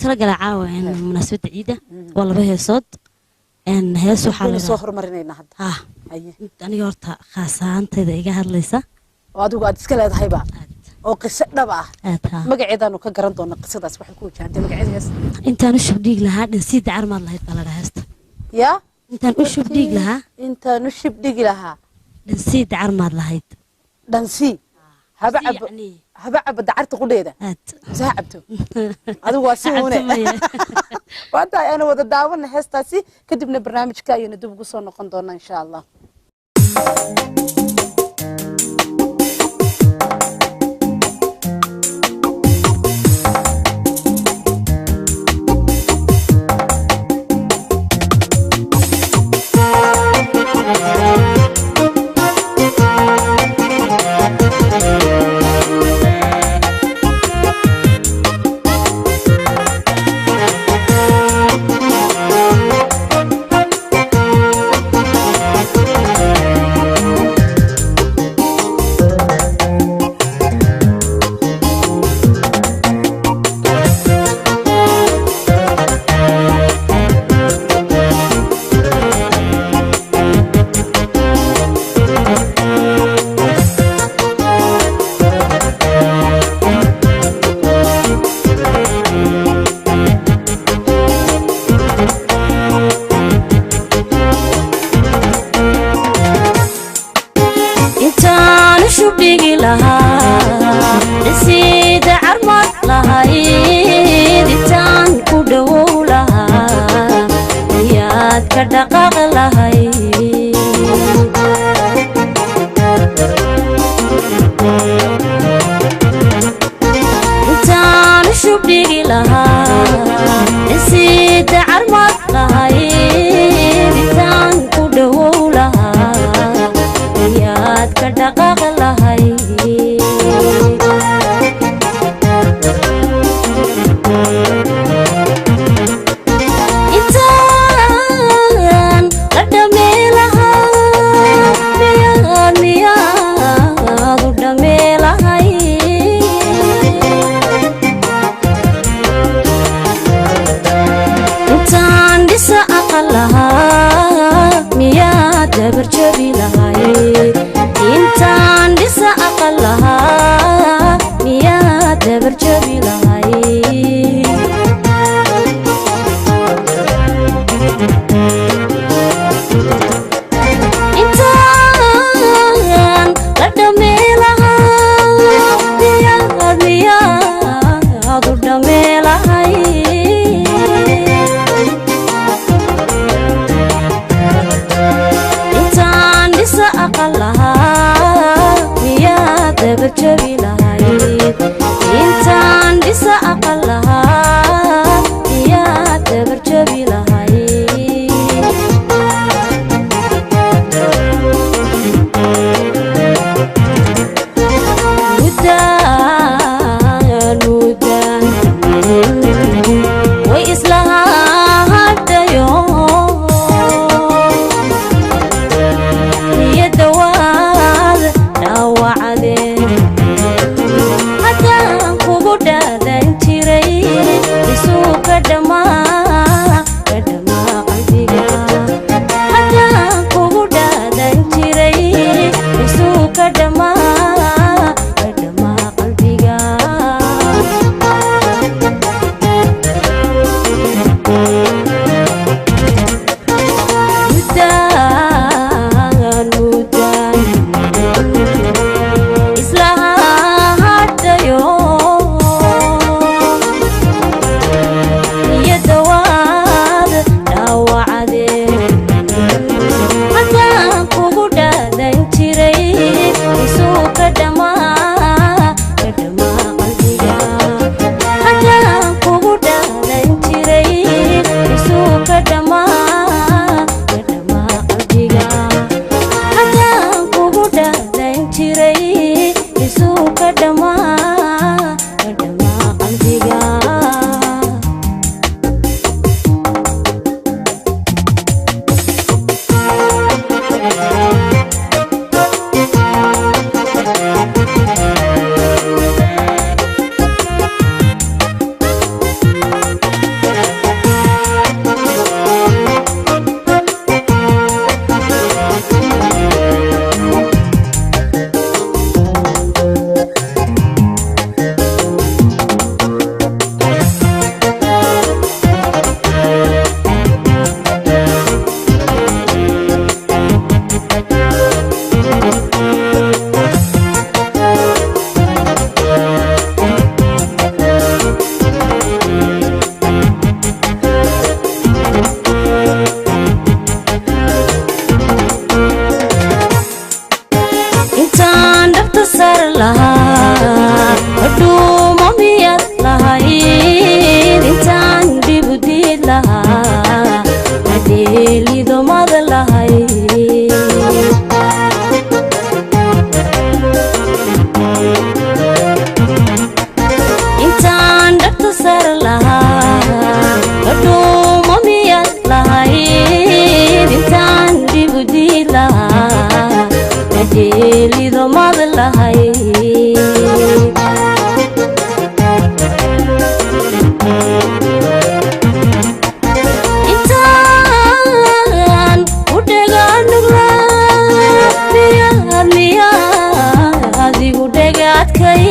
Talagalay caawa munaasabadda ciida waa laba heesood. Hees waxaa Baynu la soo horumarinaynaa hadda. Ah. Haye. Aniga horta khaas ahaantayda iga hadlaysa. Oo adigu aad iska leedahayba Aad. oo qiso dhab ah. Aad, haa. Magaceedaanu ka garan doona qisadaas waxay ku wajahantay magaceeda hees. Intaan u shub dhiig lahaa dhansii dacar maad lahayd baa la dhahaa heesta. Yaa? Intaan u shub dhiig lahaa. Intaan u shib dhigi lahaa. Dhansii dacar maad lahayd. Dhansii haba cabo. Yacni. Haba cabo dacarta qudheeda. Aad. Mise ha cabto adigu waa si uune. Cabto maya. Waa tahay, aanu wada daawano heestaasi, kadibna barnaamijka ayaynu dib ugu soo noqon doonaa, insha Allah. Intaan u shubdhigi lahaa dhisiida carmad lahayd, intaan ku dhowow lahaa ayaad ka dhaqaaq lahayd. Intaan u shubdhigi lahaa dhisiida carmad lahayd, intaan ku dhowow lahaa ayaad ka dhaqaaq lahayd. Intaan la dhamee lahaa miyaad miyaad u dhamee lahayd? Intaan Dheelido mad lahay. Intaan u dhegaanugla, miyaad miyaad igu dhegaadkay?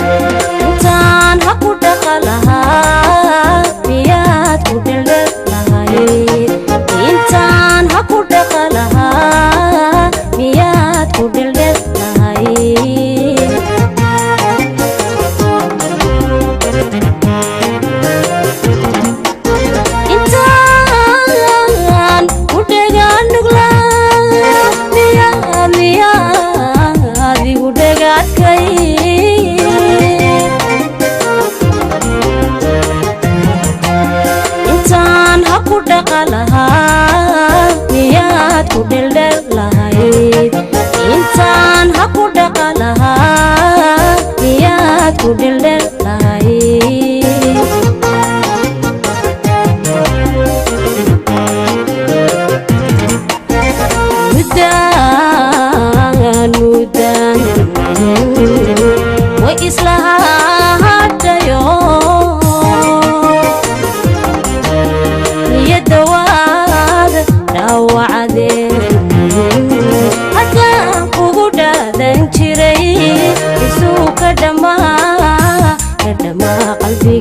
Intaan ha ku dhaqa lahaa, miyaad ku dheldhel lahayd? Intaan ha ku dhaqa lahaa, miyaad ku dheldhel lahayd? Intaan ku dhegaanugla, miyaad miyaad igu dhegaadkay? Intaan ha ku dhaqa lahaa, miyaad ku dheldhel lahayd? Intaan ha ku dhaqa lahaa, miyaad ku dheldhel lahayd? Muddaan muddaan way isla hadhayo, niyadda waad dhaawacdeen. Haddaan kugu dhaadan jiray, isuu ka dhammaa ka dhammaa qalbiga.